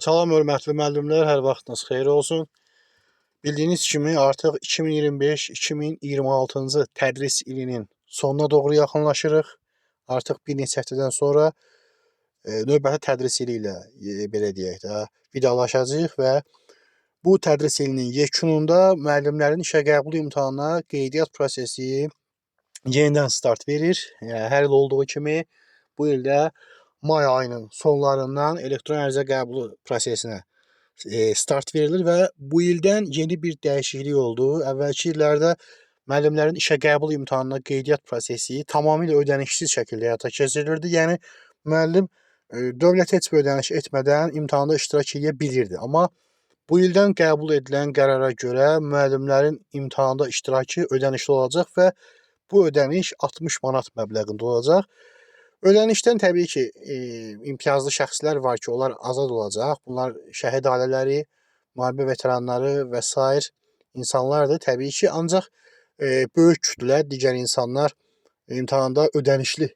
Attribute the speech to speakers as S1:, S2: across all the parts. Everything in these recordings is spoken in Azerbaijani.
S1: Salam hörmətli müəllimlər, hər vaxtınız xeyir olsun. Bildiyiniz kimi artıq 2025-2026-cı tədris ilinin sonuna doğru yaxınlaşırıq. Artıq bir neçə həftədən sonra növbəti tədris ili ilə belə deyək də vidalaşacağıq və bu tədris ilinin yekununda müəllimlərin işə qəbul imtahanına qeydiyyat prosesi yenidən start verir. Yəni hər il olduğu kimi bu ildə may ayının sonlarından elektron ərizə qəbulu prosesinə start verilir və bu ildən yeni bir dəyişiklik oldu. Əvvəlki illərdə müəllimlərin işə qəbul imtahanına qeydiyyat prosesi tamamilə ödənişsiz şəkildə həyata keçirilirdi. Yəni müəllim dövlətə heç bir ödəniş etmədən imtahanda iştirak edə bilirdi. Amma bu ildən qəbul edilən qərara görə müəllimlərin imtahanda iştirakı ödənişli olacaq və bu ödəniş 60 manat məbləğində olacaq. Ödənişdən təbii ki, imtiyazlı şəxslər var ki, onlar azad olacaq. Bunlar şəhid ailələri, müharibə veteranları və sair insanlardır təbii ki. Ancaq böyük kütlə, digər insanlar imtahanda ödənişli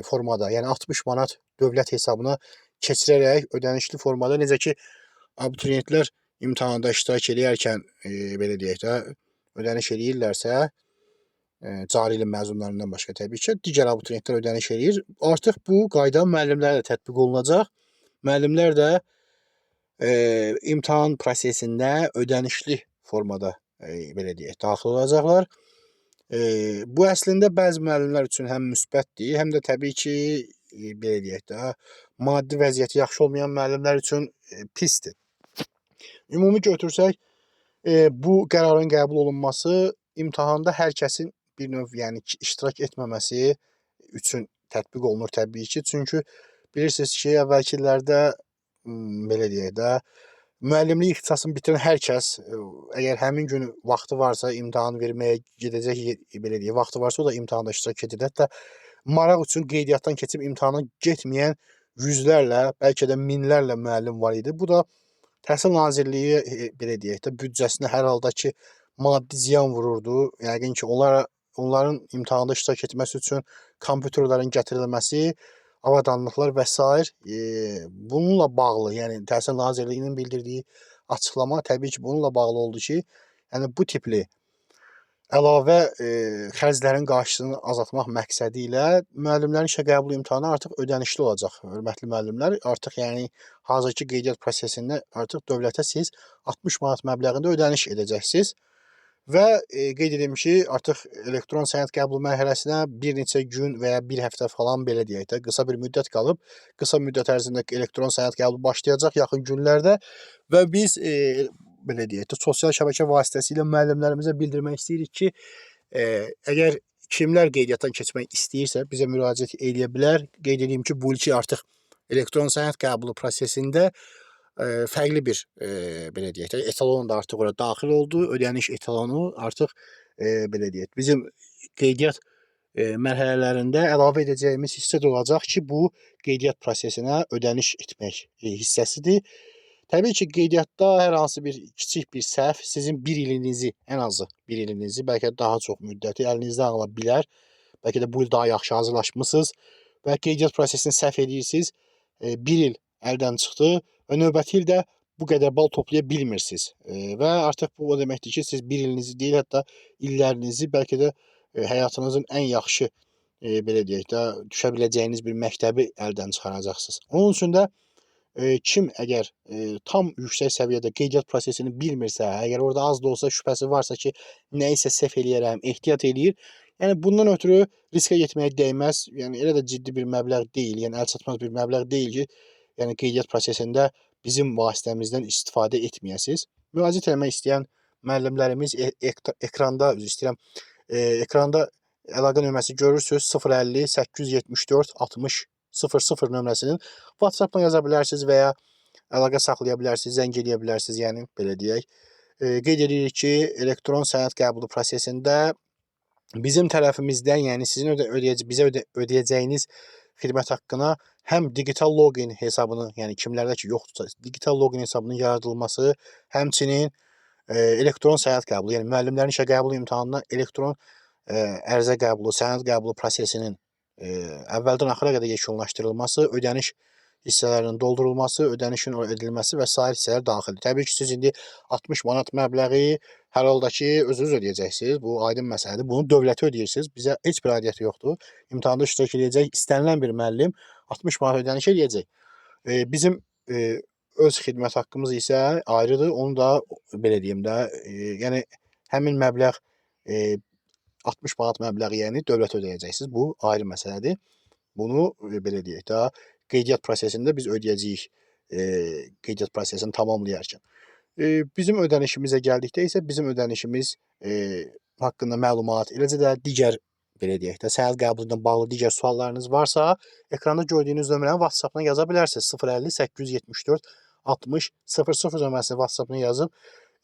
S1: formada, yəni 60 manat dövlət hesabına keçirərək ödənişli formada, necə ki abituriyentlər imtahanda iştirak eləyərkən belə deyək də ödəniş eləyirlərsə, cari ilin məzunlarından başqa təbii ki, digər abituriyentlər ödəniş eləyir. Artıq bu qayda müəllimlərə də tətbiq olunacaq. Müəllimlər də imtahan prosesində ödənişli formada belə deyək, daxil olacaqlar. Bu əslində bəzi müəllimlər üçün həm müsbətdir, həm də təbii ki, belə deyək də, maddi vəziyyəti yaxşı olmayan müəllimlər üçün pisdir. Ümumi götürsək, bu qərarın qəbul olunması imtahanda hər kəsin bir növ, yəni iştirak etməməsi üçün tətbiq olunur təbii ki. Çünki bilirsiniz ki, əvvəlki illərdə belə deyək də, müəllimlik ixtisasını bitirən hər kəs əgər həmin gün vaxtı varsa imtahan verməyə gedəcək, belə deyək, vaxtı varsa o da imtahanda iştirak edir. Hətta maraq üçün qeydiyyatdan keçib imtahana getməyən yüzlərlə, bəlkə də minlərlə müəllim var idi. Bu da Təhsil Nazirliyi belə deyək də, büdcəsinə hər halda ki, maddi ziyan vururdu. Yəqin ki, onların imtahanda iştirak etməsi üçün kompüterlərin gətirilməsi, avadanlıqlar və sair, bununla bağlı, yəni Təhsil Nazirliyinin bildirdiyi açıqlama təbii ki, bununla bağlı oldu ki, yəni bu tipli əlavə xərclərin qarşısını azaltmaq məqsədi ilə müəllimlərin işə qəbul imtahanı artıq ödənişli olacaq. Hörmətli müəllimlər, artıq yəni hazırki qeydiyyat prosesində artıq dövlətə siz 60 manat məbləğində ödəniş edəcəksiniz. Və qeyd edim ki, artıq elektron sənəd qəbulu mərhələsinə bir neçə gün və ya bir həftə falan belə deyək də, qısa bir müddət qalıb. Qısa müddət ərzində elektron sənəd qəbulu başlayacaq yaxın günlərdə və biz belə deyək də, sosial şəbəkə vasitəsilə müəllimlərimizə bildirmək istəyirik ki, əgər kimlər qeydiyyatdan keçmək istəyirsə, bizə müraciət eləyə bilər. Qeyd edeyim ki, bu ilki artıq elektron sənəd qəbulu prosesində fərqli bir belə deyək də, etalon da artıq ora daxil oldu. Ödəniş etalonu artıq belə deyək, bizim qeydiyyat mərhələlərində əlavə edəcəyimiz hissə də olacaq ki, bu qeydiyyat prosesinə ödəniş etmək hissəsidir. Təbii ki, qeydiyyatda hər hansı bir kiçik bir səhv sizin bir ilinizi, ən azı bir ilinizi, bəlkə də daha çox müddəti əlinizdən ala bilər. Bəlkə də bu il daha yaxşı hazırlaşmısınız və qeydiyyat prosesini səhv edirsiniz. Bir il əldən çıxdı və növbəti ildə bu qədər bal toplaya bilmirsiniz. Və artıq bu o deməkdir ki, siz bir ilinizi deyil, hətta illərinizi, bəlkə də həyatınızın ən yaxşı, belə deyək də, düşə biləcəyiniz bir məktəbi əldən çıxaracaqsınız. Onun üçün də kim əgər tam yüksək səviyyədə qeydiyyat prosesini bilmirsə, əgər orada az da olsa şübhəsi varsa ki, nəyisə səhv eləyərəm, ehtiyat eləyir, yəni bundan ötürü riskə getməyə dəyməz. Yəni elə də ciddi bir məbləğ deyil, yəni əlçatmaz bir məbləğ deyil ki, yəni qeydiyyat prosesində bizim vasitəmizdən istifadə etməyəsiniz. Müraciət etmək istəyən müəllimlərimiz ekranda, üzr istəyirəm, ekranda əlaqə nömrəsi görürsünüz, 050 874 60 00 nömrəsinin WhatsApp-dan yaza bilərsiniz və ya əlaqə saxlaya bilərsiniz, zəng eləyə bilərsiniz, yəni belə deyək. Qeyd edirik ki, elektron sənəd qəbulu prosesində bizim tərəfimizdən, yəni sizin bizə ödəyəcəyiniz xidmət haqqına həm digital login hesabını, yəni kimlərdə ki yoxdursa, digital login hesabının yaradılması, həmçinin elektron sənəd qəbulu, yəni müəllimlərin işə qəbul imtahanına elektron ərizə qəbulu, sənəd qəbulu prosesinin əvvəldən axıra qədər yekunlaşdırılması, ödəniş hissələrinin doldurulması, ödənişin edilməsi və sair hissələr daxildir. Təbii ki, siz indi 60 manat məbləği hər halda ki, özünüz ödəyəcəksiniz. Bu aydın məsələdir. Bunu dövlətə ödəyirsiniz. Bizə heç bir aidiyyəti yoxdur. İmtahanda iştirak edəcək istənilən bir müəllim 60 manat ödəniş eləyəcək. Bizim öz xidmət haqqımız isə ayrıdır. Onu da belə deyim də, yəni həmin məbləğ 60 manat məbləği, yəni dövlətə ödəyəcəksiniz. Bu ayrı məsələdir. Bunu belə deyək də, qeydiyyat prosesində biz ödəyəcəyik, qeydiyyat prosesini tamamlayarkən. Bizim ödənişimizə gəldikdə isə bizim ödənişimiz haqqında məlumat, eləcə də digər belə deyək də, sənəd qəbulu ilə bağlı digər suallarınız varsa, ekranda gördüyünüz nömrəni WhatsApp-dan yaza bilərsiniz. 050 874 60 00 nömrəsini WhatsApp-dan yazıb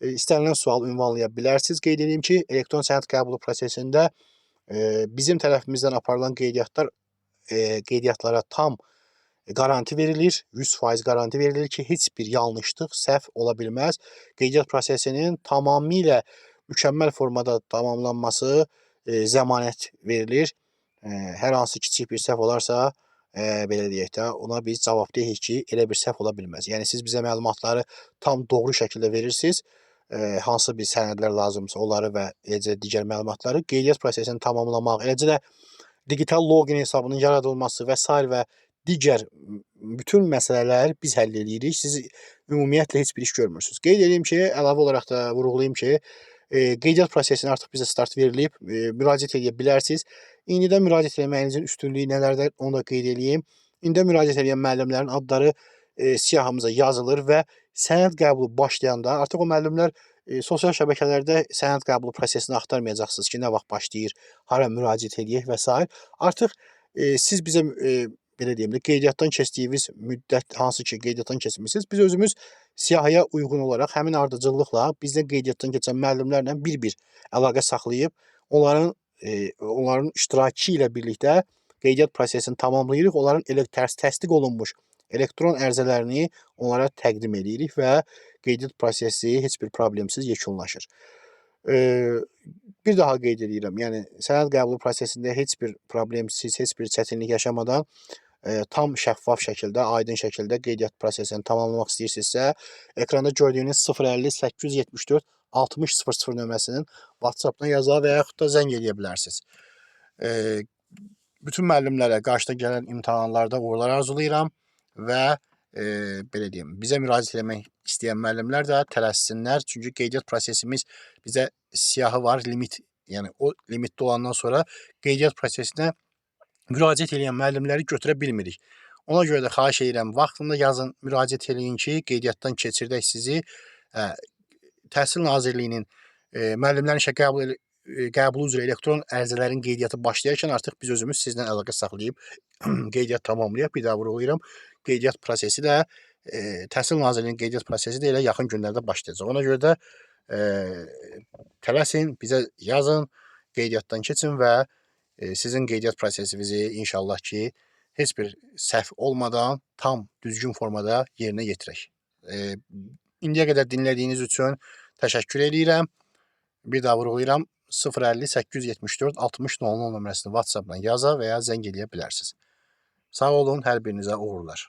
S1: istənilən sual ünvanlaya bilərsiniz. Qeyd edeyim ki, elektron sənəd qəbulu prosesində bizim tərəfimizdən aparılan qeydiyyatlar qeydiyyatlara tam qaranti verilir, 100% qaranti verilir ki, heç bir yanlışlıq, səhv ola bilməz. Qeydiyyat prosesinin tamamilə mükəmməl formada tamamlanması zəmanət verilir. Hər hansı kiçik bir səhv olarsa, belə deyək də, ona biz cavab deyik ki, elə bir səhv ola bilməz. Yəni siz bizə məlumatları tam doğru şəkildə verirsiniz, hansı bir sənədlər lazımsa onları və eləcə digər məlumatları qeydiyyat prosesini tamamlamaq, eləcə də digital login hesabının yaradılması və sair və digər bütün məsələlər biz həll eləyirik. Siz ümumiyyətlə heç bir iş görmürsünüz. Qeyd edeyim ki, əlavə olaraq da vurğulayım ki, qeydiyyat prosesinə artıq bizə start verilib, müraciət edə bilərsiniz. İndidən müraciət etməyinizin üstünlüyü nələrdir, onu da qeyd eləyim. İndidən müraciət edən müəllimlərin adları siyahımıza yazılır və sənəd qəbulu başlayanda artıq o müəllimlər sosial şəbəkələrdə sənəd qəbulu prosesini axtarmayacaqsınız ki, nə vaxt başlayır, hara müraciət edək və sair. Artıq siz bizə belə deyim də, qeydiyyatdan keçdiyiniz müddət, hansı ki qeydiyyatdan keçmisiniz, biz özümüz siyahıya uyğun olaraq həmin ardıcıllıqla bizdən qeydiyyatdan keçən müəllimlərlə bir-bir əlaqə saxlayıb onların iştirakı ilə birlikdə qeydiyyat prosesini tamamlayırıq. Onların təsdiq olunmuş elektron ərizələrini onlara təqdim edirik və qeydiyyat prosesi heç bir problemsiz yekunlaşır. Bir daha qeyd edirəm, yəni sənəd qəbulu prosesində heç bir problemsiz, heç bir çətinlik yaşamadan tam şəffaf şəkildə, aydın şəkildə qeydiyyat prosesini tamamlamaq istəyirsinizsə, ekranda gördüyünüz 050 874 60 00 nömrəsinin WhatsApp-dan yaza və yaxud da zəng eləyə bilərsiniz. Bütün müəllimlərə qarşıda gələn imtahanlarda uğurlar arzulayıram və belə deyim, bizə müraciət etmək istəyən müəllimlər də tələssinlər. Çünki qeydiyyat prosesimiz bizə siyahı var, limit, yəni o limitdə olandan sonra qeydiyyat prosesinə müraciət edən müəllimləri götürə bilmirik. Ona görə də xahiş edirəm, vaxtında yazın, müraciət eləyin ki, qeydiyyatdan keçirdək sizi. Təhsil Nazirliyinin müəllimlərin işə qəbulu üzrə elektron ərizələrin qeydiyyatı başlayarkən artıq biz özümüz sizlə əlaqə saxlayıb qeydiyyat tamamlayaq. Bir daha vurğulayıram, qeydiyyat prosesi də Təhsil Nazirliyinin qeydiyyat prosesi də elə yaxın günlərdə başlayacaq. Ona görə də tələsin, bizə yazın, qeydiyyatdan keçin və sizin qeydiyyat prosesinizi inşallah ki, heç bir səhv olmadan tam düzgün formada yerinə yetirək. İndiyə qədər dinlədiyiniz üçün təşəkkür eləyirəm. Bir daha vurğulayıram, 050 874 60 00 nömrəsini WhatsApp-dan yaza və ya zəng eləyə bilərsiniz. Sağ olun, hər birinizə uğurlar.